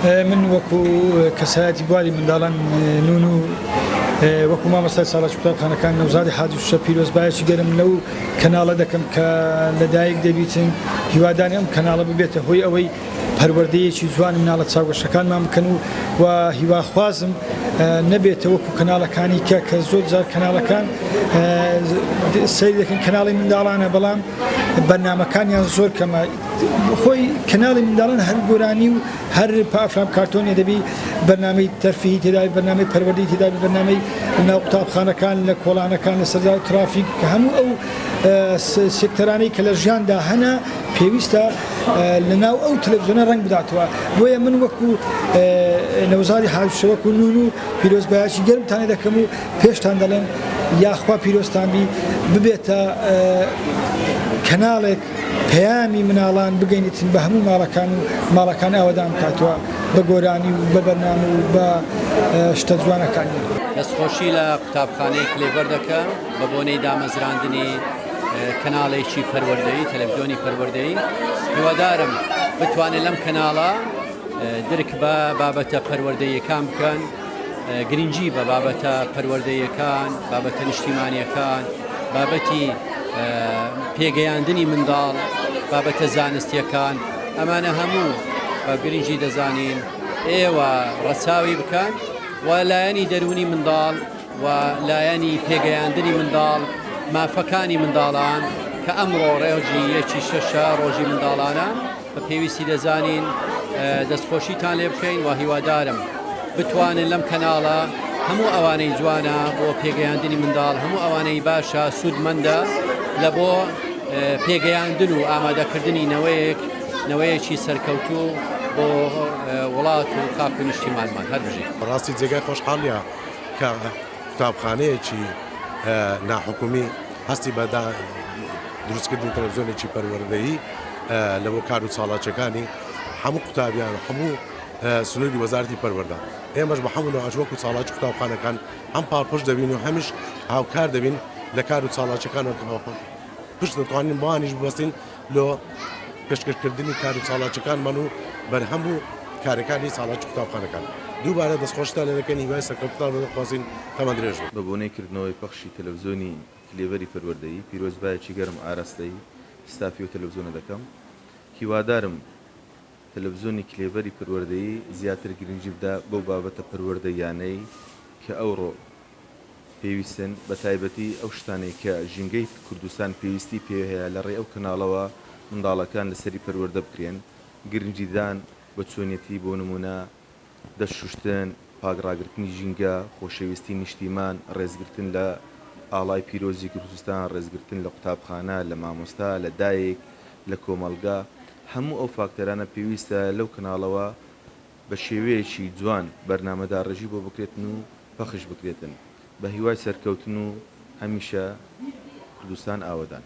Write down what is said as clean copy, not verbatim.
من وەکو کەسایەتی بواری منداڵان نون و وەکو مامۆستای ساڵاچ قوتابخانەکان نەوزادی حاجی شوشە پیرۆزبایەکی گەرم لەو کەناڵە دەکەم کە لەدایک دەبیتن هیوادانی ئەم کەناڵە ببێتە هۆی ئەوەی پەروەردەیەکی جوان مناڵە چاوگەشەکانمان بکەن و و هیواخوازم نەبێتە وەکو کەناڵەکانی کە کە زۆر جار کەناڵەکان سەیر دەکەن کەناڵی منداڵانە بەڵام بەرنامەکانیان زۆر کەمە خۆی کەناڵی منداڵان هەر گۆرانی و هەر ئەفلام کارتۆنیە دەبی بەرنامەی تەرفیهی تێدابی بەرنامەی پەروەردەی تێدابی بەرنامەی ناو قوتابخانەکان لە کۆڵانەکان لە سەرجا ترافیک کە هەموو ئەو سێکتەرانەی کە لە ژیاندا هەنە پێویستە لە ناو ئەو تەلەڤزیۆنە ڕەنگ بداتەوە بۆیە من وەکو نەوزادی حاجشە وەکو نون و پیرۆزبایەکی گەرمتانە دەکەم و پێشتان دەڵێم یاخوا پیرۆزتان بی ببێتە کەناڵێک پەیامی مناڵان بگەینیتن بە هەموو ماڵەکان و ماڵەکان ئاوەدان بکاتەوە بە گۆرانی و بە بەرنامە و بە شتە جوانەکانیان. دەستخۆشی لە قوتابخانەی کلێڤەر دەکەم بە بۆنەی دامەزراندنی کەناڵێکی پەروەردەیی، تەلەفزیۆنی پەروەردەیی. هیوادارم بتوانێت لەم کەناڵە درک بە بابەتە پەروەردەییەکان بکەن، گرنگی بە بابەتە پەروەردەیەکان، بابەتە نیشتیمانیەکان، بابەتی پێگەیاندنی منداڵ، بابەتە زانستیەکان، ئەمانە هەموو بە گرنگی دەزانین ئێوە ڕەچاوی بکەن و لایەنی دەروونی منداڵ و لایەنی پێگەیاندنی منداڵ، مافەکانی منداڵان کە ئەمڕۆ ڕێژی یەکی شەشە ڕۆژی منداڵانە. بە پێویستی دەزانین دەستخۆشیتان لێ بکەین و هیوادارم بتوانن لەم کەناڵە هەموو ئەوانەی جوانە بۆ پێگەیاندنی منداڵ هەموو ئەوانەی باشە سوودمەندە لە بۆ پێگەیاندن و ئامادەکردنی نەوەیەک نەوەیەکی سەرکەوتوو بۆ وڵات و خاک و نیشتیمانمان هەر بژی. بەڕاستی جێگای خۆشحاڵیە کە قوتابخانەیەکی ناحکومی هەستی بە دروستکردنی تەلەفزیۆنێکی پەروەردەیی لە بۆ کار و چاڵاکیەکانی هەموو قوتابیان و هەموو سنووری وەزارەتی پەروەردە ئێمەش بە هەموو نەوعەش وەکو چاڵاکی قوتابخانەکان هەم پاڵپشت دەبین و هەمیش هاوکار دەبین لە کار و چاڵاکیەکانەوە کە پشت دەتوانین بەوانیش ببەستین لۆ پێشکەشکردنی کار و چاڵاکیەکانمان و بەرهەم و کارەکانی چاڵاکی قوتابخانەکان. دووبارە دەستخۆشتان لێ دەکەین هیوای سەرکەوتنتان بۆ دەخوازین تەمەن درێژ بن. بە بۆنەی کردنەوەی پەخشی تەلەفزیۆنی کلێڤەری پەروەردەیی، پیرۆزبایەکی گەرم ئاراستەی ستافی ئەو تەلەفزیۆنە دەکەم. هیوادارم تەلەفزیۆنی کلێڤەری پەروەردەیی زیاتر گرنگی بدا بەو بابەتە پەروەردەییانەی کە ئەوڕۆ پێویستن، بەتایبەتی ئەو شتانەی کە ژینگەی کوردستان پێویستی پێ هەیە لە ڕێی ئەو کەناڵەوە منداڵەکان لەسەری پەروەردە بکرێن، گرنگیدان بە چۆنیەتی بۆ نموونە دەست شوشتن، پاک ڕاگرتنی ژینگە، خۆشەویستی نیشتیمان، ڕێزگرتن لە ئاڵای پیرۆزی کوردستان، ڕێزگرتن لە قوتابخانە، لە مامۆستا، لە دایک، لە کۆمەڵگا، هەموو ئەو فاکتەرانە پێویستە لەو کەناڵەوە بە شێوەیەکی جوان بەرنامەداڕێژی بۆ بکرێتن و پەخش بکرێتن. بە هیوای سەرکەوتن و هەمیشە کوردستان ئاوەدان.